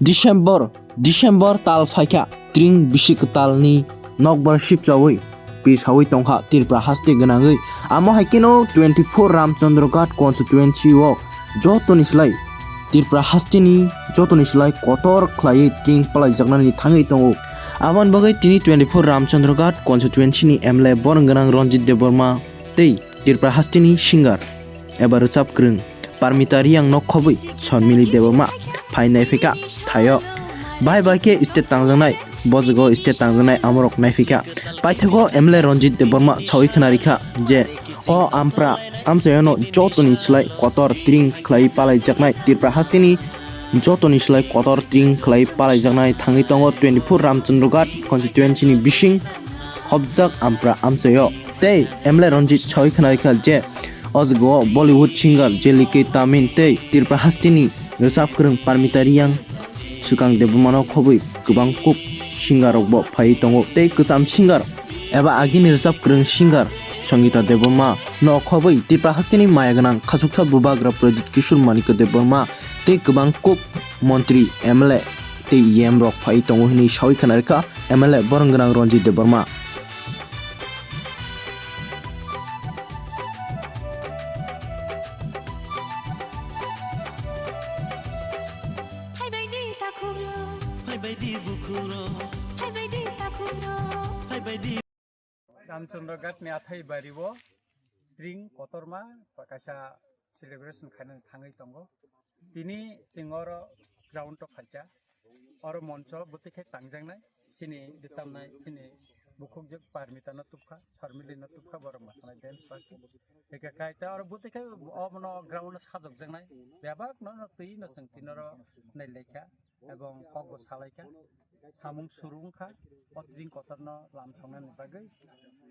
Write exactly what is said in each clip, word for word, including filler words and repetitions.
December, December tal phaikha, tring bisi kwtalni nokbar sipchawi pisawi tongkha Tripura haste gwnangwi. Amo hai kheno twenty four Ramchandra Ghat constituency o jotoni slai Tripura hasteni jotoni slai kotor khlaiwi tring palaijaknani thangwi tongo. Aboni bagwi tini twenty four Ramchandra Ghat constituency ni M L A borong gwnang Ranjit Debbarma tei Tripura hasteni singer eba rwchap kwrwng Parmita Riyang no khobwi Sonmili Debbarma phai naiphika thaio. Bahai bai khe state tangjaknai, bojwgo state tangjaknai amorok naiphika. Paithago M L A Ranjit Debbarma sawi khna rikha je o ampra amchayono jotoni slai kotor tring khlai palaijaknai Tripura hasteni jotoni slai kotor tring khlai palaijaknai thangwi tongo twenty four Ramchandra Ghat constituency ni bising khobjak ampra amchaio. Tei M L A Ranjit sawi khna rikha je o jagao Bollywood singer J L K Tamin tei Tripura hasteni rwchap kwrwng Parmita Riyang swkang Debbarmano khobwi kwbang kuk singer rokbo phaiwi tongo tei kwcham singer eba agini rwchap kwrwng singer Sangita Debbarma no khobwi Tripura hasteni maya gwnang khasuksa bubagra Pradyut Kishore Manikya Debbarma tei kwbang kuk montri M L A tei E M rok phaiwi tongo hwnwi sawi khna rikha M L A borong gwnang Ranjit Debbarma. Ramchandra Ghat ni athai bari o tring kotorma kaisa celebration khainani thangwi tongo. Tini chwng oro ground o phaikha. Oro moncho bwtwi khe tangjaknai chini rwchapnai chini bukhukjwk Parmita no tubkha, Sarmili no tubkha borok mwsanai dance party. Hika kaita oro bwtwi khe omono ground o sajokjaknai bebak no twi no chwng tini oro nailaikha. Ebong kokbo salaikha, samung suru wngkha o tring kotorno lam songnani bagwi.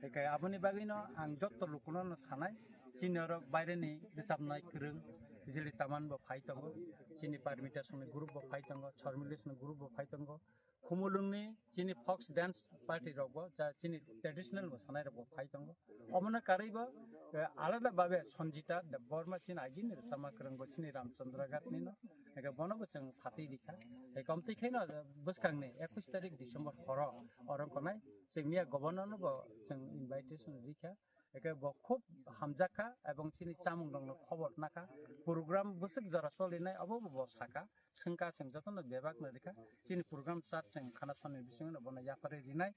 Hikai aboni bagwino ang jotto lukuno no sanai, chini oro baireni rwchapnai kwrwng Bijili Taman bo phai tongo, chini Parmita Songni group bo phai tongo, Chormilisni group bo phai tongo, Khumulwngni chini folk dance party rokbo, ja chini traditional mosanai rokbo phai tongo. Omono karwibo, eh, alada babe Sanjita Debbarma chini agini rwchapma kwrwngbo chini Ramchandra Ghatni no. Hingke bono bo chwng phatwi rikha. Hingke omtwi khaino bwskangni ekwis tarik December horo oro wngkha nai chwng miya governor no bo chwng invitation rikha. Hingke bo khub hamjakha ebong chini chamung rokno khobor nakha. Program bwswk jora cholinai obo bo sakha. Swngkha chwng jotono bebak no rikha. Chini program chart chwng khana sonni bisingo no bono yapharwi rinai.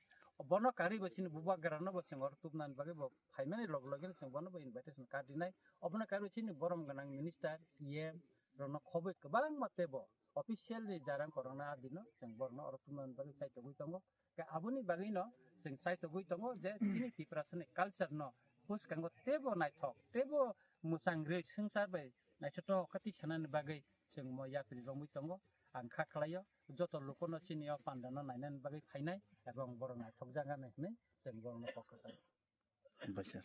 Bono karwi bo chini bubagra no bo chwng oro tubnani bagwi bo phaimani log loge chwng bono bo invitation card rinai. Obono karwi chini borom gwnang minister, E M rokno khobwi kwbangma teibo officially jarang korokna adino chwng borokno oro tubnani bagwi chaitogwi tongo. Khe aboni bagwino chwng chaitogwi tongo je chini Tiprasani culture no bwskango teibo naithok, teibo mwchang rwi swngchar bai naithotok khe twi sanani bagwi chwng mo yapri romwi tongo. Ang kha khlaio joto lukuno chini o pandano nainani bagwi phainai ebong borok naithokjak ani hwnwi chwng borokno kok kwchai. Bai sir.